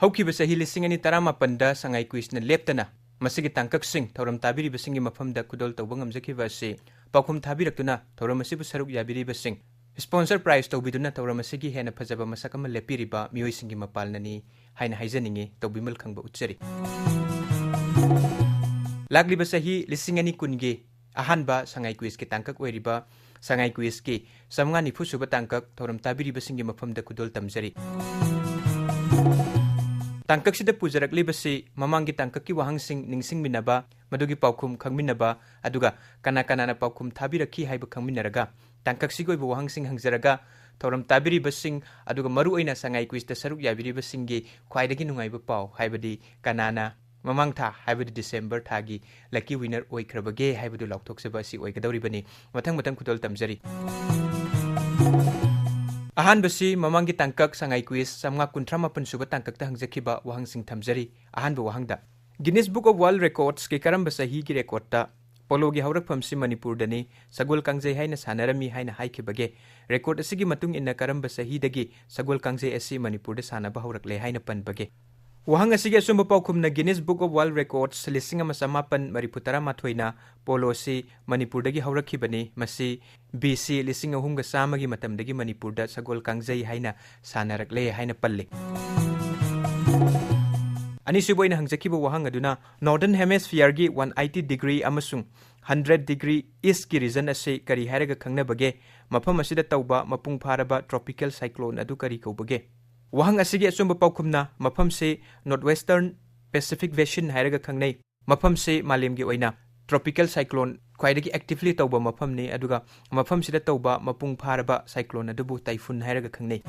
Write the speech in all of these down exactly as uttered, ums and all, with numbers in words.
ꯍꯧꯈꯤꯕ ꯆꯍꯤ ꯂꯤꯁꯤꯡ ꯑꯅꯤ ꯇꯔꯥꯃꯥꯄꯟꯗ ꯁꯉꯥꯏ ꯀ꯭ꯋꯤꯖꯅ ꯂꯦꯞꯇꯅ ꯃꯁꯤꯒꯤ ꯇꯥꯡꯀꯛꯁꯤꯡ ꯊꯧꯔꯝ ꯇꯥꯕꯤꯔꯤꯕꯁꯤꯡꯒꯤ ꯃꯐꯝꯗ ꯈꯨꯗꯣꯜ ꯇꯧꯕ ꯉꯝꯖꯈꯤꯕ ꯑꯁꯤ ꯄꯥꯎꯈꯨꯝ ꯊꯥꯕꯤꯔꯛꯇꯨꯅ ꯊꯧꯔꯝ ꯑꯁꯤꯕꯨ ꯁꯔꯨꯛ ꯌꯥꯕꯤꯔꯤꯕꯁꯤꯡ, sponsor prize ꯇꯧꯕꯤꯗꯨꯅ ꯊꯧꯔꯝ ꯑꯁꯤꯒꯤ ꯍꯦꯟꯅ ꯐꯖꯕ ꯃꯁꯛ ꯑꯃ ꯂꯦꯞꯄꯤꯔꯤꯕ ꯃꯤꯑꯣꯏꯁꯤꯡꯒꯤ ꯃꯄꯥꯜꯅꯅꯤ ꯍꯥꯏꯅ ꯍꯥꯏꯖꯅꯤꯡꯏ, ꯇꯧꯕꯤꯃꯜ ꯈꯪꯕ ꯎꯠꯆꯔꯤ꯫ ꯂꯥꯛꯂꯤꯕ ꯆꯍꯤ ꯂꯤꯁꯤꯡ ꯑꯅꯤ ꯀꯨꯟꯒꯤ ꯑꯍꯥꯟꯕ ꯁꯉꯥꯏ ꯀ꯭ꯋꯤꯖꯀꯤ ꯇꯥꯡꯀꯛ ꯑꯣꯏꯔꯤꯕ ꯁꯉꯥꯏ ꯀ꯭ꯋꯤꯖꯀꯤ ꯆꯥꯝꯃꯉꯥ ꯅꯤꯐꯨ ꯁꯨꯕ ꯇꯥꯡꯀꯛ ꯊꯧꯔꯝ ꯇꯥꯕꯤꯔꯤꯕꯁꯤꯡꯒꯤ ꯃꯐꯝꯗ ꯈꯨꯗꯣꯜ ꯇꯝꯖꯔꯤ꯫ ꯇꯥꯡꯀꯛꯁꯤꯗ ꯄꯨꯖꯔꯛꯂꯤꯕꯁꯤ ꯃꯃꯥꯡꯒꯤ ꯇꯥꯡꯀꯛꯀꯤ ꯋꯥꯍꯪꯁꯤꯡ ꯅꯤꯡꯁꯤꯡꯃꯤꯟꯅꯕ, ꯃꯗꯨꯒꯤ ꯄꯥꯎꯈꯨꯝ ꯈꯪꯃꯤꯟꯅꯕ, ꯑꯗꯨꯒ ꯀꯅꯥ ꯀꯅꯥꯅ ꯄꯥꯎꯈꯨꯝ ꯊꯥꯕꯤꯔꯛꯈꯤ ꯍꯥꯏꯕ ꯈꯪꯃꯤꯟꯅꯔꯒ, ꯇꯥꯡꯀꯛꯁꯤꯒꯤ ꯑꯣꯏꯕ ꯋꯥꯍꯪꯁꯤꯡ ꯍꯪꯖꯔꯒ, ꯊꯧꯔꯝ ꯇꯥꯕꯤꯔꯤꯕꯁꯤꯡ, ꯑꯗꯨꯒ ꯃꯔꯨꯑꯣꯏꯅ ꯁꯉꯥꯏ ꯀ꯭ꯋꯤꯖꯇ ꯁꯔꯨꯛ ꯌꯥꯕꯤꯔꯤꯕꯁꯤꯡꯒꯤ ꯈ꯭ꯋꯥꯏꯗꯒꯤ ꯅꯨꯡꯉꯥꯏꯕ ꯄꯥꯎ, ꯍꯥꯏꯕꯗꯤ ꯀꯅꯥꯅ ꯃꯃꯥꯡ ꯊꯥ, ꯍꯥꯏꯕꯗꯤ ꯗꯤꯁꯦꯝꯕꯔ ꯊꯥꯒꯤ lucky winner ꯑꯣꯏꯈ꯭ꯔꯕꯒꯦ ꯍꯥꯏꯕꯗꯨ ꯂꯥꯎꯊꯣꯛꯆꯕ ꯑꯁꯤ ꯑꯣꯏꯒꯗꯧꯔꯤꯕꯅꯤ꯫ ꯃꯊꯪ ꯃꯊꯪ ꯈꯨꯗꯣꯜ ꯇꯝꯖꯔꯤ꯫ ꯑꯍꯥꯟꯕꯁꯤ ꯃꯃꯥꯡꯒꯤ ꯇꯥꯡꯀꯛ ꯁꯉꯥꯏ ꯀ꯭ꯋꯤꯖ ꯆꯥꯝꯃꯉꯥ ꯀꯨꯟꯊ꯭ꯔꯥ ꯃꯥꯄꯟ ꯁꯨꯕ ꯇꯥꯡꯀꯛꯇ ꯍꯪꯖꯈꯤꯕ ꯋꯥꯍꯪꯁꯤꯡ ꯊꯝꯖꯔꯤ꯫ ꯑꯍꯥꯟꯕ ꯋꯥꯍꯪꯗ, Guinness Book of World Recordsꯀꯤ ꯀꯔꯝꯕ ꯆꯍꯤꯒꯤ ꯔꯦꯀꯣꯔꯗꯇ ꯄꯣꯂꯣꯒꯤ ꯍꯧꯔꯛꯐꯝꯁꯤ ꯃꯅꯤꯄꯨꯔꯗꯅꯤ, ꯁꯒꯣꯜ ꯀꯥꯡꯖꯩ ꯍꯥꯏꯅ ꯁꯥꯟꯅꯔꯝꯃꯤ ꯍꯥꯏꯅ ꯍꯥꯏꯈꯤꯕꯒꯦ? ꯔꯦꯀꯣꯔꯗ ꯑꯁꯤꯒꯤ ꯃꯇꯨꯡ ꯏꯟꯅ ꯀꯔꯝꯕ ꯆꯍꯤꯗꯒꯤ ꯁꯒꯣꯜ ꯀꯥꯡꯖꯩ ꯑꯁꯤ ꯃꯅꯤꯄꯨꯔꯗ ꯁꯥꯟꯅꯕ ꯍꯧꯔꯛꯂꯦ ꯍꯥꯏꯅ ꯄꯟꯕꯒꯦ? ꯋꯥꯍꯪ ꯑꯁꯤꯒꯤ ꯑꯆꯨꯝꯕ ꯄꯥꯎꯈꯨꯝꯅ Guinness Book of World Records ꯂꯤꯁꯤꯡ ꯑꯃ ꯆꯃꯥꯄꯟ ꯃꯔꯤꯐꯨ ꯇꯔꯥꯃꯥꯊꯣꯏꯅ ꯄꯣꯂꯣꯁꯤ ꯃꯅꯤꯄꯨꯔꯗꯒꯤ ꯍꯧꯔꯛꯈꯤꯕꯅꯤ꯫ ꯃꯁꯤ B C ꯂꯤꯁꯤꯡ ꯑꯍꯨꯝꯒ ꯆꯥꯝꯃꯒꯤ ꯃꯇꯝꯗꯒꯤ ꯃꯅꯤꯄꯨꯔꯗ ꯁꯒꯣꯜ ꯀꯥꯡꯖꯩ ꯍꯥꯏꯅ ꯁꯥꯟꯅꯔꯛꯂꯦ ꯍꯥꯏꯅ ꯄꯜꯂꯤ꯫ ꯑꯅꯤꯁꯨꯕ ꯑꯣꯏꯅ ꯍꯪꯖꯈꯤꯕ ꯋꯥꯍꯪ ꯑꯗꯨꯅ Northern Hemisphereꯒꯤ one eighty degree ꯑꯃꯁꯨꯡ hundred degree Eastꯀꯤ region ꯑꯁꯤ ꯀꯔꯤ ꯍꯥꯏꯔꯒ ꯈꯪꯅꯕꯒꯦ? ꯃꯐꯝ ꯑꯁꯤꯗ ꯇꯧꯕ ꯃꯄꯨꯡ ꯐꯥꯔꯕ tropical cyclone ꯑꯗꯨ ꯀꯔꯤ ꯀꯧꯕꯒꯦ? ꯋꯥꯍꯪ ꯑꯁꯤꯒꯤ ꯑꯆꯨꯝꯕ ꯄꯥꯎꯈꯨꯝꯅ ꯃꯐꯝꯁꯤ Northwestern Pacific Basin ꯍꯥꯏꯔꯒ ꯈꯪꯅꯩ꯫ ꯃꯐꯝꯁꯤ ꯃꯥꯂꯦꯝꯒꯤ ꯑꯣꯏꯅ tropical cyclone ꯈ꯭ꯋꯥꯏꯗꯒꯤ actively ꯇꯧꯕ ꯃꯐꯝꯅꯤ, ꯑꯗꯨꯒ ꯃꯐꯝꯁꯤꯗ ꯇꯧꯕ ꯃꯄꯨꯡ ꯐꯥꯔꯕ cyclone ꯑꯗꯨꯕꯨ typhoon ꯍꯥꯏꯔꯒ ꯈꯪꯅꯩ꯫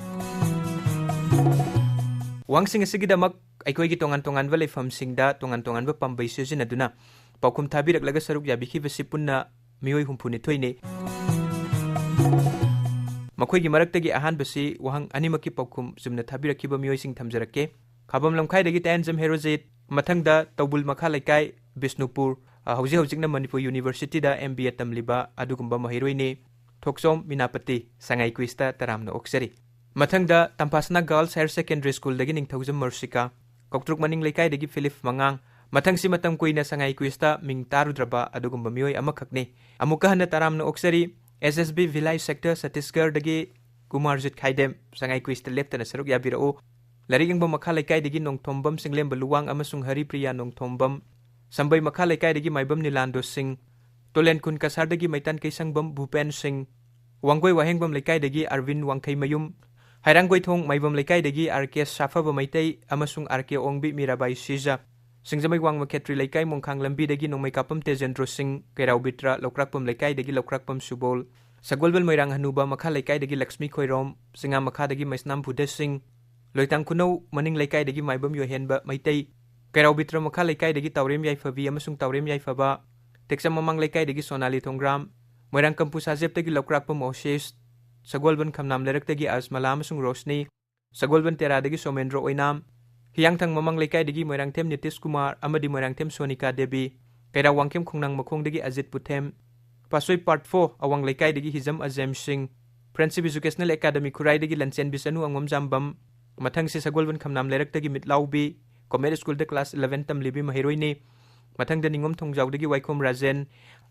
ꯋꯥꯍꯪꯁꯤꯡ ꯑꯁꯤꯒꯤꯗꯃꯛ ꯑꯩꯈꯣꯏꯒꯤ ꯇꯣꯉꯥꯟ ꯇꯣꯉꯥꯟꯕ ꯂꯩꯐꯝꯁꯤꯡꯗ ꯇꯣꯉꯥꯟ ꯇꯣꯉꯥꯟꯕ ꯄꯥꯝꯕꯩ ꯁꯤꯖꯤꯟꯅꯗꯨꯅ ꯄꯥꯎꯈꯨꯝ ꯊꯥꯕꯤꯔꯛꯂꯒ ꯁꯔꯨꯛ ꯌꯥꯕꯤꯈꯤꯕꯁꯤ ꯄꯨꯟꯅ ꯃꯤꯑꯣꯏ ꯍꯨꯝꯐꯨꯅꯤꯊꯣꯏꯅꯤ꯫ ꯃꯈꯣꯏꯒꯤ ꯃꯔꯛꯇꯒꯤ ꯑꯍꯥꯟꯕꯁꯤ ꯋꯥꯍꯪ ꯑꯅꯤꯃꯛꯀꯤ ꯄꯥꯎꯈꯨꯝ ꯆꯨꯝꯅ ꯊꯥꯕꯤꯔꯛꯈꯤꯕ ꯃꯤꯑꯣꯏꯁꯤꯡ ꯊꯝꯖꯔꯛꯀꯦ꯫ ꯈꯥꯕꯝ ꯂꯝꯈꯥꯏꯗꯒꯤ ꯇꯌꯥꯟꯖꯝ ꯍꯦꯔꯣꯖꯤꯠ, ꯃꯊꯪꯗ ꯇꯧꯕꯨꯜ ꯃꯈꯥ ꯂꯩꯀꯥꯏ, ꯕꯤꯁꯅꯨꯄꯨꯔ, ꯑ, ꯍꯧꯖꯤꯛ ꯍꯧꯖꯤꯛꯅ ꯃꯅꯤꯄꯨꯔ ꯌꯨꯅꯤꯚꯔꯁꯤꯇꯤꯗ M B A ꯇꯝꯂꯤꯕ ꯑꯗꯨꯒꯨꯝꯕ ꯃꯍꯩꯔꯣꯏꯅꯤ꯫ ꯊꯣꯛꯆꯣꯝ ꯃꯤꯅꯥꯄꯇꯤ, ꯁꯉꯥꯏ ꯀ꯭ꯋꯤꯖꯇ ꯇꯔꯥꯝꯅ ꯑꯣꯛꯆꯔꯤ꯫ ꯃꯊꯪꯗ ꯇꯝꯐꯥꯁꯅꯥ Girls Higher Secondary School ꯗꯒꯤ ꯅꯤꯡꯊꯧꯖꯝ ꯃꯔꯁꯤꯀꯥ, ꯀꯧꯇ꯭ꯔꯨꯛ ꯃꯅꯤꯡ ꯂꯩꯀꯥꯏꯗꯒꯤ ꯐꯤꯂꯤꯞ ꯃꯉꯥꯡ꯫ ꯃꯊꯪꯁꯤ ꯃꯇꯝ ꯀꯨꯏꯅ ꯁꯉꯥꯏ ꯀ꯭ꯋꯤꯖꯇ ꯃꯤꯡ ꯇꯥꯔꯨꯗ꯭ꯔꯕ ꯑꯗꯨꯒꯨꯝꯕ ꯃꯤꯑꯣꯏ ꯑꯃꯈꯛꯅꯤ꯫ ꯑꯃꯨꯛꯀ ꯍꯟꯅ ꯇꯔꯥꯝꯅ ꯑꯣꯛꯆꯔꯤ꯫ S S B Bhilai Sector ꯆꯇꯤꯁꯒꯔꯗꯒꯤ Kumarjit ꯈꯥꯏꯗꯦꯝ, ꯁꯉꯥꯏ ꯀ꯭ꯋꯤꯖꯇ ꯂꯦꯞꯇꯅ ꯁꯔꯨꯛ ꯌꯥꯕꯤꯔꯛꯎ꯫ ꯂꯥꯏꯔꯤꯛ ꯌꯦꯡꯕ ꯃꯈꯥ ꯂꯩꯀꯥꯏꯗꯒꯤ ꯅꯣꯡꯊꯣꯝꯕꯝ ꯆꯤꯡꯂꯦꯝꯕ ꯂꯨꯋꯥꯡ ꯑꯃꯁꯨꯡ ꯍꯔꯤꯄ꯭ꯔꯤꯌꯥ ꯅꯣꯡꯊꯣꯝꯕꯝ, ꯁꯝꯕꯩ ꯃꯈꯥ ꯂꯩꯀꯥꯏꯗꯒꯤ ꯃꯥꯏꯕꯝ ꯅꯤꯂꯥꯟꯗꯣ ꯁꯤꯡ, ꯇꯣꯂꯦꯟ ꯈꯨꯟ ꯀꯁꯥꯔꯗꯒꯤ ꯃꯩꯇꯥꯟ ꯀꯩꯁꯪꯕꯝ ꯚꯨꯄꯦꯟ ꯁꯤꯡ, ꯋꯥꯡꯒꯣꯏ ꯋꯥꯍꯦꯡꯕꯝ ꯂꯩꯀꯥꯏꯗꯒꯤ ꯑꯔꯕꯤꯟ ꯋꯥꯡꯈꯩꯃꯌꯨꯝ, ꯍꯩꯔꯥꯡꯒꯣꯏꯊꯣꯡ ꯃꯥꯏꯕꯝ ꯂꯩꯀꯥꯏꯗꯒꯤ R K ꯁꯥꯐꯕ ꯃꯩꯇꯩ ꯑꯃꯁꯨꯡ R K ꯑꯣꯡꯕꯤ ꯃꯤꯔꯥꯕꯥꯏ ꯁꯤꯖ, ꯁꯤꯡꯖꯃꯩ ꯋꯥꯡꯃ ꯈꯦꯇ꯭ꯔꯤ ꯂꯩꯀꯥꯏ ꯃꯣꯡꯈꯥꯡ ꯂꯝꯕꯤꯗꯒꯤ ꯅꯣꯡꯃꯩꯀꯥꯄꯝ ꯇꯦꯖꯦꯟꯗ꯭ꯔꯣ ꯁꯤꯡ, ꯀꯩꯔꯥꯎ ꯕꯤꯇ꯭ꯔ ꯂꯧꯀ꯭ꯔꯥꯛꯄꯝ ꯂꯩꯀꯥꯏꯗꯒꯤ ꯂꯧꯀ꯭ꯔꯥꯛꯄꯝ ꯁꯨꯕꯣꯜ, ꯁꯒꯣꯜꯕꯟ ꯃꯣꯏꯔꯥꯡ ꯍꯅꯨꯕ ꯃꯈꯥ ꯂꯩꯀꯥꯏꯗꯒꯤ ꯂꯛꯁꯃꯤ ꯈꯣꯏꯔꯣꯝ, ꯆꯤꯉꯥ ꯃꯈꯥꯗꯒꯤ ꯃꯩꯁꯅꯥꯝ ꯚꯨꯗꯦꯁ ꯁꯤꯡ, ꯂꯣꯏꯇꯥꯡ ꯈꯨꯅꯧ ꯃꯅꯤꯡ ꯂꯩꯀꯥꯏꯗꯒꯤ ꯃꯥꯏꯕꯝ ꯌꯣꯍꯦꯟꯕ ꯃꯩꯇꯩ, ꯀꯩꯔꯥꯎ ꯕꯤꯇ꯭ꯔ ꯃꯈꯥ ꯂꯩꯀꯥꯏꯗꯒꯤ ꯇꯥꯎꯔꯦꯝ ꯌꯥꯏꯐꯕꯤ ꯑꯃꯁꯨꯡ ꯇꯥꯎꯔꯦꯝ ꯌꯥꯏꯐꯕ, ꯇꯦꯛꯆꯝ ꯃꯃꯥꯡ ꯂꯩꯀꯥꯏꯗꯒꯤ ꯁꯣꯅꯥꯂꯤ ꯊꯣꯡꯒ꯭ꯔꯥꯝ, ꯃꯣꯏꯔꯥꯡ ꯀꯝꯄꯨ ꯁꯥꯖꯦꯞꯇꯒꯤ ꯂꯧꯀ꯭ꯔꯥꯛꯄꯝ ꯑꯣꯁꯤꯁ, ꯁꯒꯣꯜꯕꯟ ꯈꯝꯅꯥꯝ ꯂꯩꯔꯛꯇꯒꯤ ꯑꯖꯃꯂꯥ ꯑꯃꯁꯨꯡ ꯔꯣꯁꯅꯤ, ꯁꯒꯣꯜꯕꯟ ꯇꯦꯔꯥꯗꯒꯤ ꯁꯣꯃꯦꯟꯗ꯭ꯔꯣ ꯑꯣꯏꯅꯥꯝ, ꯍꯤꯌꯥꯡꯊꯥꯡ ꯃꯃꯥꯡ ꯂꯩꯀꯥꯏꯗꯒꯤ ꯃꯣꯏꯔꯥꯡꯊꯦꯝ ꯅꯤꯇꯤꯁ ꯀꯨꯃꯥꯔ ꯑꯃꯗꯤ ꯃꯣꯏꯔꯥꯡꯊꯦꯝ ꯁꯣꯅꯤꯀꯥ ꯗꯦꯕꯤ, ꯀꯩꯔꯥꯎ ꯋꯥꯡꯈꯦꯝ ꯈꯣꯡꯅꯥꯡ ꯃꯈꯣꯡꯗꯒꯤ ꯑꯖꯤꯠ ꯄꯨꯊꯦꯝ, ꯄꯥꯁꯣꯏ Part four ꯑꯋꯥꯡ ꯂꯩꯀꯥꯏꯗꯒꯤ ꯍꯤꯖꯝ ꯑꯖꯦꯝ ꯁꯤꯡ, Friendship Educational Academy ꯈꯨꯔꯥꯏꯗꯒꯤ ꯂꯟꯆꯦꯟꯕꯤ ꯆꯅꯨ ꯑꯉꯣꯝ ꯖꯥꯝꯕꯝ, ꯃꯊꯪꯁꯤ ꯁꯒꯣꯜꯕꯟ ꯈꯝꯅꯥꯝ ꯂꯩꯔꯛꯇꯒꯤ ꯃꯤꯠꯂꯥꯎꯕꯤ, ꯀꯣꯃꯦꯠ ꯁ꯭ꯀꯨꯜꯗ class eleven ꯇꯝꯂꯤꯕꯤ ꯃꯍꯩꯔꯣꯏꯅꯤ꯫ ꯃꯊꯪꯗ ꯅꯤꯉꯣꯝ ꯊꯣꯡꯖꯥꯎꯗꯒꯤ ꯋꯥꯏꯈꯣꯝ ꯔꯥꯖꯦꯟ꯫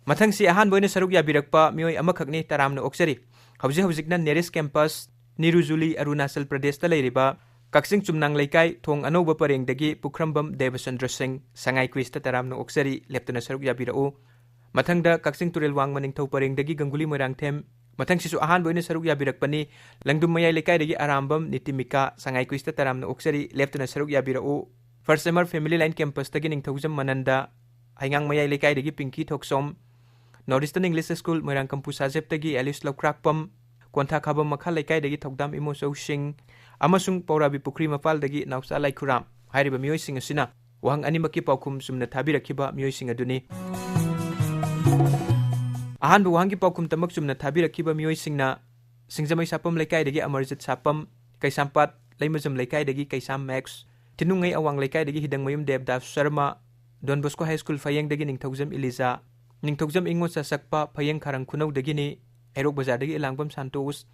ꯃꯊꯪꯁꯤ ꯑꯍꯥꯟꯕ ꯑꯣꯏꯅ ꯁꯔꯨꯛ ꯌꯥꯕꯤꯔꯛꯄ ꯃꯤꯑꯣꯏ ꯑꯃꯈꯛꯅꯤ, ꯇꯔꯥꯝꯅ ꯑꯣꯛꯆꯔꯤ꯫ ꯍꯧꯖꯤꯛ ꯍꯧꯖꯤꯛꯅ ꯅꯦꯔꯤꯁ ꯀꯦꯝꯄꯁ, ꯅꯤꯔꯨꯖꯨꯂꯤ, ꯑꯔꯨꯅꯥꯆꯜ ꯄ꯭ꯔꯗꯦꯁꯇ ꯂꯩꯔꯤꯕ ꯀꯛꯆꯤꯡ ꯆꯨꯝꯅꯥꯡ ꯂꯩꯀꯥꯏ, ꯊꯣꯡ ꯑꯅꯧꯕ ꯄꯔꯦꯡꯗꯒꯤ ꯄꯨꯈ꯭ꯔꯝꯕꯝ ꯗꯦꯕꯆꯟꯗ꯭ꯔ ꯁꯤꯡ, ꯁꯉꯥꯏ ꯀ꯭ꯋꯤꯖꯇ ꯇꯔꯥꯝꯅ ꯑꯣꯛꯆꯔꯤ, ꯂꯦꯞꯇꯅ ꯁꯔꯨꯛ ꯌꯥꯕꯤꯔꯛꯎ꯫ ꯃꯊꯪꯗ ꯀꯛꯆꯤꯡ ꯇꯨꯔꯦꯜ ꯋꯥꯡꯃ ꯅꯤꯡꯊꯧ ꯄꯔꯦꯡꯗꯒꯤ ꯒꯪꯒꯨꯂꯤ ꯃꯣꯏꯔꯥꯡꯊꯦꯝ, ꯃꯊꯪꯁꯤꯁꯨ ꯑꯍꯥꯟꯕ ꯑꯣꯏꯅ ꯁꯔꯨꯛ ꯌꯥꯕꯤꯔꯛꯄꯅꯤ, ꯂꯪꯗꯨꯝ ꯃꯌꯥꯏ ꯂꯩꯀꯥꯏꯗꯒꯤ ꯑꯔꯥꯝꯕꯝ ꯅꯤꯇꯤꯃꯤꯀꯥ, ꯁꯉꯥꯏ ꯀ꯭ꯋꯤꯖꯇ ꯇꯔꯥꯝꯅ ꯑꯣꯛꯆꯔꯤ, ꯂꯦꯞꯇꯅ ꯁꯔꯨꯛ ꯌꯥꯕꯤꯔꯛꯎ꯫ First Summer Family Line ꯀꯦꯝꯄꯁꯇꯒꯤ ꯅꯤꯡꯊꯧꯖꯝ ꯃꯅꯟꯗ, ꯍꯩꯉꯥꯡ ꯃꯌꯥꯏ ꯂꯩꯀꯥꯏꯗꯒꯤ ꯄꯤꯡꯀꯤ ꯊꯣꯛꯆꯣꯝ, North Eastern English School ꯃꯣꯏꯔꯥꯡ ꯀꯝꯄꯨ ꯁꯥꯖꯦꯞꯇꯒꯤ ꯑꯦꯂꯤꯁ ꯂꯧꯈ꯭ꯔꯥꯛꯄꯝ, ꯀꯣꯟꯊꯥ ꯈꯥꯕꯝ ꯃꯈꯥ ꯂꯩꯀꯥꯏꯗꯒꯤ ꯊꯧꯗꯥꯝ ꯏꯃꯣꯆꯧ ꯁꯤꯡ ꯑꯃꯁꯨꯡ ꯄꯧꯔꯥꯕꯤ ꯄꯨꯈ꯭ꯔꯤ ꯃꯄꯥꯜꯗꯒꯤ ꯅꯥꯎꯆꯥ ꯂꯥꯏꯈꯨꯔꯥꯝ ꯍꯥꯏꯔꯤꯕ ꯃꯤꯑꯣꯏꯁꯤꯡ ꯑꯁꯤꯅ ꯋꯥꯍꯪ ꯑꯅꯤꯃꯛꯀꯤ ꯄꯥꯎꯈꯨꯝ ꯆꯨꯝꯅ ꯊꯥꯕꯤꯔꯛꯈꯤꯕ ꯃꯤꯑꯣꯏꯁꯤꯡ ꯑꯗꯨꯅꯤ꯫ ꯑꯍꯥꯟꯕ ꯋꯥꯍꯪꯒꯤ ꯄꯥꯎꯈꯨꯝꯇꯃꯛ ꯆꯨꯝꯅ ꯊꯥꯕꯤꯔꯛꯈꯤꯕ ꯃꯤꯑꯣꯏꯁꯤꯡꯅ ꯁꯤꯡꯖꯃꯩ ꯁꯥꯄꯝ ꯂꯩꯀꯥꯏꯗꯒꯤ ꯑꯃꯔꯖꯤꯠ ꯁꯥꯄꯝ, ꯀꯩꯁꯥꯝꯄꯥꯠ ꯂꯩꯃꯖꯝ ꯂꯩꯀꯥꯏꯗꯒꯤ ꯀꯩꯁꯥꯝ ꯃꯦꯛꯁ, ꯊꯤꯅꯨꯡꯉꯩ ꯑꯋꯥꯡ ꯂꯩꯀꯥꯏꯗꯒꯤ ꯍꯤꯗꯪꯃꯌꯨꯝ ꯗꯦꯕꯗꯥꯁ ꯁꯔꯃ, ꯗꯣꯟ ꯕꯣꯁꯀꯣ ꯍꯥꯏ ꯁ꯭ꯀꯨꯜ ꯐꯌꯦꯡꯗꯒꯤ ꯅꯤꯡꯊꯧꯖꯝ ꯏꯂꯤꯖꯥ, ꯅꯤꯡꯊꯧꯖꯝ ꯏꯉꯣ ꯆꯥꯁꯛꯄ ꯐꯌꯦꯡ ꯈꯥꯔꯪ ꯈꯨꯅꯧꯗꯒꯤꯅꯤ, ꯍꯩꯔꯣꯛ ꯕꯖꯥꯔꯗꯒꯤ ꯏꯂꯥꯡꯕꯝ ꯁꯥꯟꯇꯣꯁ,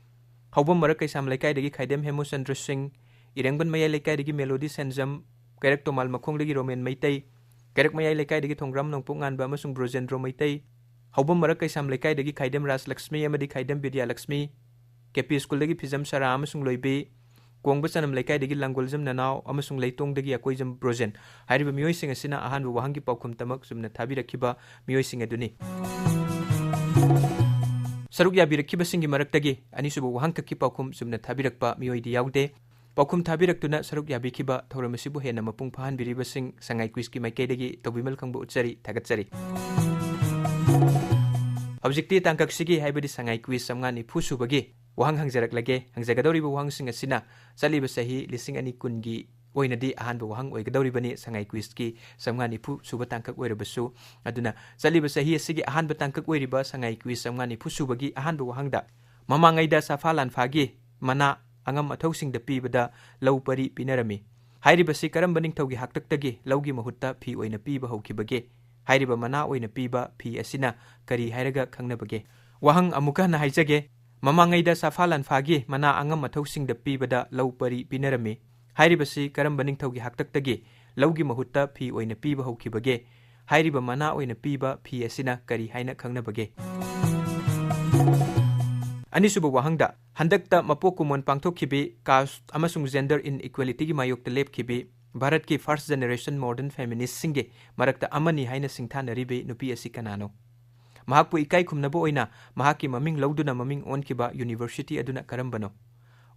ꯍꯥꯎꯕꯝ ꯃꯔꯛ ꯀꯩꯁꯥꯝ ꯂꯩꯀꯥꯏꯗꯒꯤ ꯈꯥꯏꯗꯦꯝ ꯍꯦꯃꯨꯆꯟꯗ꯭ꯔ ꯁꯤꯡ, ꯏꯔꯦꯡꯕꯟ ꯃꯌꯥꯏ ꯂꯩꯀꯥꯏꯗꯒꯤ ꯃꯦꯂꯣꯗꯤ ꯁꯦꯟꯖꯝ, ꯀꯩꯔꯛ ꯇꯣꯃꯥꯜ ꯃꯈꯣꯡꯗꯒꯤ ꯔꯣꯃꯦꯟ ꯃꯩꯇꯩ, ꯀꯩꯔꯛ ꯃꯌꯥꯏ ꯂꯩꯀꯥꯏꯗꯒꯤ ꯊꯣꯡꯒ꯭ꯔꯥꯝ ꯅꯣꯡꯄꯣꯛ ꯉꯥꯟꯕ ꯑꯃꯁꯨꯡ ꯕ꯭ꯔꯣꯖꯦꯟꯗ꯭ꯔꯣ ꯃꯩꯇꯩ, ꯍꯥꯎꯕꯝ ꯃꯔꯛ ꯀꯩꯁꯥꯝ ꯂꯩꯀꯥꯏꯗꯒꯤ ꯈꯥꯏꯗꯦꯝ ꯔꯥꯖꯂꯛꯁꯃꯤ ꯑꯃꯗꯤ ꯈꯥꯏꯗꯦꯝ ꯕꯤꯗ꯭ꯌꯥꯂꯛꯁꯃꯤ, ꯀꯦ ꯄꯤ ꯁ꯭ꯀꯨꯜꯗꯒꯤ ꯐꯤꯖꯝ ꯁꯔꯥ ꯑꯃꯁꯨꯡ ꯂꯣꯏꯕꯤ, ꯀꯣꯡꯕ ꯆꯅꯝ ꯂꯩꯀꯥꯏꯗꯒꯤ ꯂꯥꯡꯒꯣꯜꯖꯝ ꯅꯅꯥꯎ ꯑꯃꯁꯨꯡ ꯂꯩꯇꯣꯡꯗꯒꯤ ꯑꯀꯣꯏꯖꯝ ꯕ꯭ꯔꯣꯖꯦꯟ ꯍꯥꯏꯔꯤꯕ ꯃꯤꯑꯣꯏꯁꯤꯡ ꯑꯁꯤꯅ ꯑꯍꯥꯟꯕ ꯋꯥꯍꯪꯒꯤ ꯄꯥꯎꯈꯨꯝ ꯇꯃꯛ ꯆꯨꯝꯅ ꯊꯥꯕꯤꯔꯛꯈꯤꯕ ꯃꯤꯑꯣꯏꯁꯤꯡ ꯑꯗꯨꯅꯤ꯫ ꯁꯔꯨꯛ ꯌꯥꯕꯤꯔꯛꯈꯤꯕꯁꯤꯡꯒꯤ ꯃꯔꯛꯇꯒꯤ ꯑꯅꯤꯁꯨꯕ ꯋꯥꯍꯪ ꯈꯛꯀꯤ ꯄꯥꯎꯈꯨꯝ ꯆꯨꯝꯅ ꯊꯥꯕꯤꯔꯛꯄ ꯃꯤꯑꯣꯏꯗꯤ ꯌꯥꯎꯗꯦ꯫ ꯄꯥꯎꯈꯨꯝ ꯊꯥꯕꯤꯔꯛꯇꯨꯅ ꯁꯔꯨꯛ ꯌꯥꯕꯤꯈꯤꯕ ꯊꯧꯔꯝ ꯑꯁꯤꯕꯨ ꯍꯦꯟꯅ ꯃꯄꯨꯡ ꯐꯥꯍꯟꯕꯤꯔꯤꯕꯁꯤꯡ ꯁꯉꯥꯏ ꯀ꯭ꯋꯤꯖꯀꯤ ꯃꯥꯏꯀꯩꯗꯒꯤ ꯇꯧꯕꯤꯃꯜ ꯈꯪꯕ ꯎꯠꯆꯔꯤ, ꯊꯥꯒꯠꯆꯔꯤ꯫ ꯍꯧꯖꯤꯛꯇꯤ ꯇꯥꯡꯀꯛꯁꯤꯒꯤ, ꯍꯥꯏꯕꯗꯤ ꯁꯉꯥꯏ ꯀ꯭ꯋꯤꯖ ꯆꯥꯝꯃꯉꯥ ꯅꯤꯐꯨ ꯁꯨꯕꯒꯤ ꯋꯥꯍꯪ ꯍꯪꯖꯔꯛꯂꯒꯦ꯫ ꯍꯪꯖꯒꯗꯧꯔꯤꯕ ꯋꯥꯍꯪꯁꯤꯡ ꯑꯁꯤꯅ ꯆꯠꯂꯤꯕ ꯆꯍꯤ ꯂꯤꯁꯤꯡ ꯑꯅꯤ ꯀꯨꯟꯒꯤ ꯑꯣꯏꯅꯗꯤ ꯑꯍꯥꯟꯕ ꯋꯥꯍꯪ ꯑꯣꯏꯒꯗꯧꯔꯤꯕꯅꯤ, ꯁꯉꯥꯏ ꯀ꯭ꯋꯤꯖꯀꯤ ꯆꯥꯝꯃꯉꯥ ꯅꯤꯐꯨ ꯁꯨꯕ ꯇꯥꯡꯀꯛ ꯑꯣꯏꯔꯕꯁꯨ꯫ ꯑꯗꯨꯅ ꯆꯠꯂꯤꯕ ꯆꯍꯤ ꯑꯁꯤꯒꯤ ꯑꯍꯥꯟꯕ ꯇꯥꯡꯀꯛ ꯑꯣꯏꯔꯤꯕ ꯁꯉꯥꯏ ꯀ꯭ꯋꯤꯖ ꯆꯥꯝꯃꯉꯥ ꯅꯤꯐꯨ ꯁꯨꯕꯒꯤ ꯑꯍꯥꯟꯕ ꯋꯥꯍꯪꯗ, ꯃꯃꯥꯡꯉꯩꯗ ꯁꯥꯐꯥ ꯂꯥꯟꯐꯥꯒꯤ ꯃꯅꯥ ꯑꯉꯝ ꯑꯊꯧꯁꯤꯡꯗ ꯄꯤꯕꯗ ꯂꯧ ꯄꯔꯤ ꯄꯤꯅꯔꯝꯃꯤ꯫ ꯍꯥꯏꯔꯤꯕꯁꯤ ꯀꯔꯝꯕ ꯅꯤꯡꯊꯧꯒꯤ ꯍꯥꯛꯇꯛꯇꯒꯤ ꯂꯧꯒꯤ ꯃꯍꯨꯠꯇ ꯐꯤ ꯑꯣꯏꯅ ꯄꯤꯕ ꯍꯧꯈꯤꯕꯒꯦ? ꯍꯥꯏꯔꯤꯕ ꯃꯅꯥ ꯑꯣꯏꯅ ꯄꯤꯕ ꯐꯤ ꯑꯁꯤꯅ ꯀꯔꯤ ꯍꯥꯏꯔꯒ ꯈꯪꯅꯕꯒꯦ? ꯋꯥꯍꯪ ꯑꯃꯨꯛꯀ ꯍꯟꯅ ꯍꯥꯏꯖꯒꯦ꯫ ꯃꯃꯥꯡꯉꯩꯗ ꯁꯥꯐꯥ ꯂꯥꯟꯐꯥꯒꯤ ꯃꯅꯥ ꯑꯉꯝ ꯑꯊꯧꯁꯤꯡꯗ ꯄꯤꯕꯗ ꯂꯧ ꯄꯔꯤ ꯄꯤꯅꯔꯝꯃꯤ꯫ ꯍꯥꯏꯔꯤꯕꯁꯤ ꯀꯔꯝꯕ ꯅꯤꯡꯊꯧꯒꯤ ꯍꯥꯛꯇꯛꯇꯒꯤ ꯂꯧꯒꯤ ꯃꯍꯨꯠꯇ ꯐꯤ ꯑꯣꯏꯅ ꯄꯤꯕ ꯍꯧꯈꯤꯕꯒꯦ? ꯍꯥꯏꯔꯤꯕ ꯃꯅꯥ ꯑꯣꯏꯅ ꯄꯤꯕ ꯐꯤ ꯑꯁꯤꯅ ꯀꯔꯤ ꯍꯥꯏꯅ ꯈꯪꯅꯕꯒꯦ? ꯑꯅꯤꯁꯨꯕ ꯋꯥꯍꯪꯗ, ꯍꯟꯗꯛꯇ ꯃꯄꯣꯛ ꯀꯨꯝꯑꯣꯟ ꯄꯥꯡꯊꯣꯛꯈꯤꯕꯤ, caste ꯑꯃꯁꯨꯡ gender inequalityꯒꯤ ꯃꯥꯌꯣꯛꯇ ꯂꯦꯞꯈꯤꯕꯤ, ꯚꯥꯔꯠꯀꯤ first generation modern feministꯁꯤꯡꯒꯤ ꯃꯔꯛꯇ ꯑꯃꯅꯤ ꯍꯥꯏꯅ ꯁꯤꯡꯊꯥꯅꯔꯤꯕꯤ ꯅꯨꯄꯤ ꯑꯁꯤ ꯀꯅꯥꯅꯣ? ꯃꯍꯥꯛꯄꯨ ꯏꯀꯥꯏ ꯈꯨꯝꯅꯕ ꯑꯣꯏꯅ ꯃꯍꯥꯛꯀꯤ ꯃꯃꯤꯡ ꯂꯧꯗꯨꯅ ꯃꯃꯤꯡ ꯑꯣꯟꯈꯤꯕ university ꯑꯗꯨꯅ ꯀꯔꯝꯕꯅꯣ?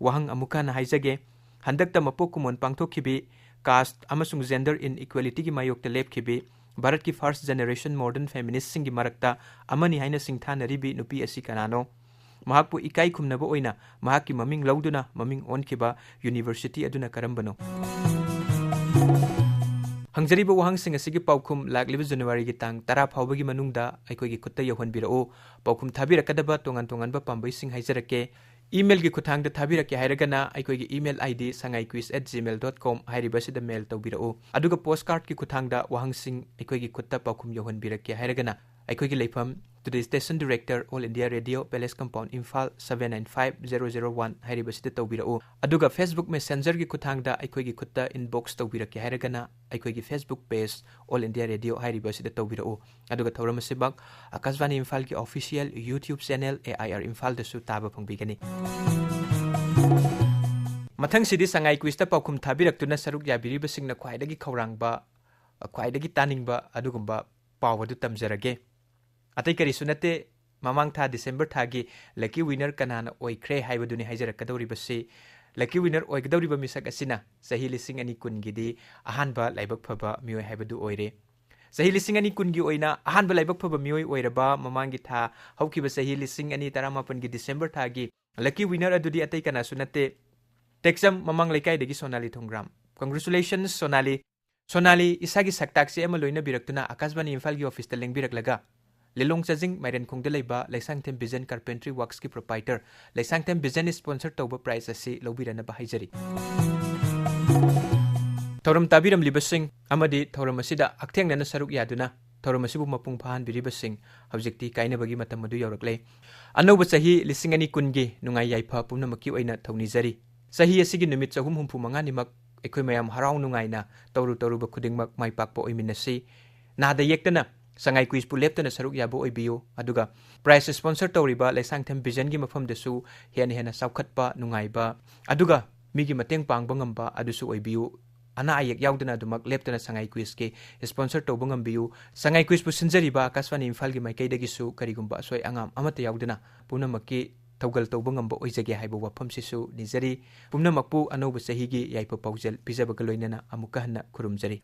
ꯋꯥꯍꯪ ꯑꯃꯨꯛꯀ ꯍꯟꯅ ꯍꯥꯏꯖꯒꯦ꯫ ꯍꯟꯗꯛꯇ ꯃꯄꯣꯛ ꯀꯨꯝꯑꯣꯟ ꯄꯥꯡꯊꯣꯛꯈꯤꯕꯤ, caste ꯑꯃꯁꯨꯡ gender inequalityꯒꯤ ꯃꯥꯌꯣꯛꯇ ꯂꯦꯞꯈꯤꯕꯤ, ꯚꯥꯔꯠꯀꯤ first generation modern feministꯁꯤꯡꯒꯤ ꯃꯔꯛꯇ ꯑꯃꯅꯤ ꯍꯥꯏꯅ ꯁꯤꯡꯊꯥꯅꯔꯤꯕꯤ ꯅꯨꯄꯤ ꯑꯁꯤ ꯀꯅꯥꯅꯣ? ꯃꯍꯥꯛꯄꯨ ꯏꯀꯥꯏ ꯈꯨꯝꯅꯕ ꯑꯣꯏꯅ ꯃꯍꯥꯛꯀꯤ ꯃꯃꯤꯡ ꯂꯧꯗꯨꯅ ꯃꯃꯤꯡ ꯑꯣꯟꯈꯤꯕ university ꯑꯗꯨꯅ ꯀꯔꯝꯕꯅꯣ? ꯍꯪꯖꯔꯤꯕ ꯋꯥꯍꯪꯁꯤꯡ ꯑꯁꯤꯒꯤ ꯄꯥꯎꯈꯨꯝ ꯂꯥꯛꯂꯤꯕ ꯖꯅꯋꯥꯔꯤꯒꯤ ꯇꯥꯡ ꯇꯔꯥ ꯐꯥꯎꯕꯒꯤ ꯃꯅꯨꯡꯗ ꯑꯩꯈꯣꯏꯒꯤ ꯈꯨꯠꯇ ꯌꯧꯍꯟꯕꯤꯔꯛꯎ꯫ ꯄꯥꯎꯈꯨꯝ ꯊꯥꯕꯤꯔꯛꯀꯗꯕ ꯇꯣꯉꯥꯟ ꯇꯣꯉꯥꯟꯕ ꯄꯥꯝꯕꯩꯁꯤꯡ ꯍꯥꯏꯖꯔꯛꯀꯦ꯫ Emailꯒꯤ ꯈꯨꯠꯊꯥꯡꯗ ꯊꯥꯕꯤꯔꯛꯀꯦ ꯍꯥꯏꯔꯒꯅ ꯑꯩꯈꯣꯏꯒꯤ email ID sangaiquiz at gmail dot com ꯍꯥꯏꯔꯤꯕ ꯑꯁꯤꯗ mail ꯇꯧꯕꯤꯔꯛꯎ꯫ ꯑꯗꯨꯒ postcardꯀꯤ ꯈꯨꯠꯊꯥꯡꯗ ꯋꯥꯍꯪꯁꯤꯡ ꯑꯩꯈꯣꯏꯒꯤ ꯈꯨꯠꯇ ꯄꯥꯎꯈꯨꯝ ꯌꯧꯍꯟꯕꯤꯔꯛꯀꯦ ꯍꯥꯏꯔꯒꯅ ꯑꯩꯈꯣꯏꯒꯤ ꯂꯩꯐꯝ, to the station director, All India Radio, Palace Compound, Imphal, seven nine five zero zero one ꯍꯥꯏꯔꯤꯕꯁꯤꯗ ꯇꯧꯕꯤꯔꯛꯎ꯫ ꯑꯗꯨꯒ Facebook Messenger-ꯒꯤ ꯈꯨꯠꯊꯥꯡꯗ ꯑꯩꯈꯣꯏꯒꯤ ꯈꯨꯠꯇ inbox ꯇꯧꯕꯤꯔꯛꯀꯦ ꯍꯥꯏꯔꯒꯅ ꯑꯩꯈꯣꯏꯒꯤ Facebook page All India Radio ꯍꯥꯏꯔꯤꯕꯁꯤꯗ ꯇꯧꯕꯤꯔꯛꯎ꯫ ꯑꯗꯨꯒ ꯊꯧꯔꯝ ꯑꯁꯤꯃꯛ ꯑꯀꯥꯁꯕꯥꯅꯤ ꯏꯝꯐꯥꯜꯒꯤ official YouTube channel A I R ꯏꯝꯐꯥꯜꯗꯁꯨ ꯇꯥꯕ ꯐꯪꯕꯤꯒꯅꯤ꯫ ꯃꯊꯪꯁꯤꯗꯤ ꯁꯉꯥꯏ quiz-ꯇ ꯄꯥꯎꯈꯨꯝ ꯊꯥꯕꯤꯔꯛꯇꯨꯅ ꯁꯔꯨꯛ ꯌꯥꯕꯤꯔꯤꯕꯁꯤꯡꯅ ꯈ꯭ꯋꯥꯏꯗꯒꯤ ꯈꯧꯔꯥꯡꯕ, ꯈ꯭ꯋꯥꯏꯗꯒꯤ ꯇꯥꯅꯤꯡꯕ ꯑꯗꯨꯒꯨꯝꯕ ꯄꯥꯎ ꯑꯗꯨ ꯇꯝꯖꯔꯒꯦ꯫ ꯑꯇꯩ ꯀꯔꯤꯁꯨ ꯅꯠꯇꯦ, ꯃꯃꯥꯡ ꯊꯥ December ꯊꯥꯒꯤ lucky winner ꯀꯅꯥꯅ ꯑꯣꯏꯈ꯭ꯔꯦ ꯍꯥꯏꯕꯗꯨꯅꯤ ꯍꯥꯏꯖꯔꯛꯀꯗꯧꯔꯤꯕꯁꯤ꯫ Lucky winner ꯑꯣꯏꯒꯗꯧꯔꯤꯕ ꯃꯤꯁꯛ ꯑꯁꯤꯅ ꯆꯍꯤ ꯂꯤꯁꯤꯡ ꯑꯅꯤ ꯀꯨꯟꯒꯤꯗꯤ ꯑꯍꯥꯟꯕ ꯂꯥꯏꯕꯛ ꯐꯕ ꯃꯤꯑꯣꯏ ꯍꯥꯏꯕꯗꯨ ꯑꯣꯏꯔꯦ꯫ ꯆꯍꯤ ꯂꯤꯁꯤꯡ ꯑꯅꯤ ꯀꯨꯟꯒꯤ ꯑꯣꯏꯅ ꯑꯍꯥꯟꯕ ꯂꯥꯏꯕꯛ ꯐꯕ ꯃꯤꯑꯣꯏ ꯑꯣꯏꯔꯕ, ꯃꯃꯥꯡꯒꯤ ꯊꯥ, ꯍꯧꯈꯤꯕ ꯆꯍꯤ ꯂꯤꯁꯤꯡ ꯑꯅꯤ ꯇꯔꯥꯃꯥꯄꯟꯒꯤ December ꯊꯥꯒꯤ lucky winner ꯑꯗꯨꯗꯤ ꯑꯇꯩ ꯀꯅꯥꯁꯨ ꯅꯠꯇꯦ, ꯇꯦꯛꯆꯝ ꯃꯃꯥꯡ ꯂꯩꯀꯥꯏꯗꯒꯤ ꯁꯣꯅꯥꯂꯤ ꯊꯣꯡꯒ꯭ꯔꯥꯝ꯫ Congratulations, ꯁꯣꯅꯥꯂꯤ꯫ ꯁꯣꯅꯥꯂꯤ, ꯏꯁꯥꯒꯤ ꯁꯛꯇꯥꯛꯁꯦ ꯑꯃ ꯂꯣꯏꯅꯕꯤꯔꯛꯇꯨꯅ ꯑꯀꯥꯁꯕꯥꯅꯤ ꯏꯝꯐꯥꯜꯒꯤ office-ꯇ ꯂꯦꯡꯕꯤꯔꯛꯂꯒ, ꯂꯤꯂꯣꯡ ꯆꯥꯖꯤꯡ ꯃꯥꯏꯔꯦꯟꯈꯣꯡꯗ ꯂꯩꯕ Leishangthem Vision Carpentry Works-ꯀꯤ proprietor Leishangthem Vision sponsor ꯇꯧꯕ prize ꯑꯁꯤ ꯂꯧꯕꯤꯔꯅꯕ ꯍꯥꯏꯖꯔꯤ꯫ ꯊꯧꯔꯝ ꯇꯥꯕꯤꯔꯝꯂꯤꯕꯁꯤꯡ ꯑꯃꯗꯤ ꯊꯧꯔꯝ ꯑꯁꯤꯗ ꯍꯛꯊꯦꯡꯅꯅ ꯁꯔꯨꯛ ꯌꯥꯗꯨꯅ ꯊꯧꯔꯝ ꯑꯁꯤꯕꯨ ꯃꯄꯨꯡ ꯐꯥꯍꯟꯕꯤꯔꯤꯕꯁꯤꯡ, ꯍꯧꯖꯤꯛꯇꯤ ꯀꯥꯏꯅꯕꯒꯤ ꯃꯇꯝ ꯑꯗꯨ ꯌꯧꯔꯛꯂꯦ꯫ ꯑꯅꯧꯕ ꯆꯍꯤ ꯂꯤꯁꯤꯡ ꯑꯅꯤ ꯀꯨꯟꯒꯤ ꯅꯨꯡꯉꯥꯏ ꯌꯥꯏꯐ ꯄꯨꯝꯅꯃꯛꯀꯤ ꯑꯣꯏꯅ ꯊꯧꯅꯤꯖꯔꯤ꯫ ꯆꯍꯤ ꯑꯁꯤꯒꯤ ꯅꯨꯃꯤꯠ ꯆꯍꯨꯝ ꯍꯨꯝꯐꯨ ꯃꯉꯥꯅꯤꯃꯛ ꯑꯩꯈꯣꯏ ꯃꯌꯥꯝ ꯍꯔꯥꯎ ꯅꯨꯡꯉꯥꯏꯅ ꯇꯧꯔꯨ ꯇꯧꯔꯨꯕ ꯈꯨꯗꯤꯡꯃꯛ ꯃꯥꯏ ꯄꯥꯛꯄ ꯑꯣꯏꯃꯤꯟꯅꯁꯤ꯫ ꯅꯥꯗ ꯌꯦꯛꯇꯅ ꯁꯉꯥꯏ quiz-ꯄꯨ ꯂꯦꯞꯇꯅ ꯁꯔꯨꯛ ꯌꯥꯕ ꯑꯣꯏꯕꯤꯌꯨ, ꯑꯗꯨꯒ prize sponsor ꯇꯧꯔꯤꯕ ꯂꯩꯁꯥꯡꯊꯦꯝ Vision-ꯒꯤ ꯃꯐꯝꯗꯁꯨ ꯍꯦꯟꯅ ꯍꯦꯟꯅ ꯆꯥꯎꯈꯠꯄ, ꯅꯨꯡꯉꯥꯏꯕ, ꯑꯗꯨꯒ ꯃꯤꯒꯤ ꯃꯇꯦꯡ ꯄꯥꯡꯕ ꯉꯝꯕ ꯑꯗꯨꯁꯨ ꯑꯣꯏꯕꯤꯌꯨ꯫ ꯑꯅꯥ ꯑꯌꯦꯛ ꯌꯥꯎꯗꯅ ꯑꯗꯨꯃꯛ ꯂꯦꯞꯇꯅ ꯁꯉꯥꯏ quiz-ꯀꯤ sponsor ꯇꯧꯕ ꯉꯝꯕꯤꯌꯨ꯫ ꯁꯉꯥꯏ quiz-ꯄꯨ ꯁꯤꯟꯖꯔꯤꯕ ꯑꯀꯥꯁꯕꯥꯅꯤ ꯏꯝꯐꯥꯜꯒꯤ ꯃꯥꯏꯀꯩꯗꯒꯤꯁꯨ ꯀꯔꯤꯒꯨꯝꯕ ꯑꯁꯣꯏ ꯑꯉꯥꯝ ꯑꯃꯠꯇ ꯌꯥꯎꯗꯅ ꯄꯨꯝꯅꯃꯛꯀꯤ ꯊꯧꯒꯜ ꯇꯧꯕ ꯉꯝꯕ ꯑꯣꯏꯖꯒꯦ ꯍꯥꯏꯕ ꯋꯥꯐꯝꯁꯤꯁꯨ ꯅꯤꯖꯔꯤ꯫ ꯄꯨꯝꯅꯃꯛꯄꯨ ꯑꯅꯧꯕ ꯆꯍꯤꯒꯤ ꯌꯥꯏꯐ ꯄꯥꯎꯖꯦꯜ ꯄꯤꯖꯕꯒ ꯂꯣꯏꯅꯅ ꯑꯃꯨꯛꯀ ꯍꯟꯅ ꯈꯨꯔꯨꯝꯖꯔꯤ꯫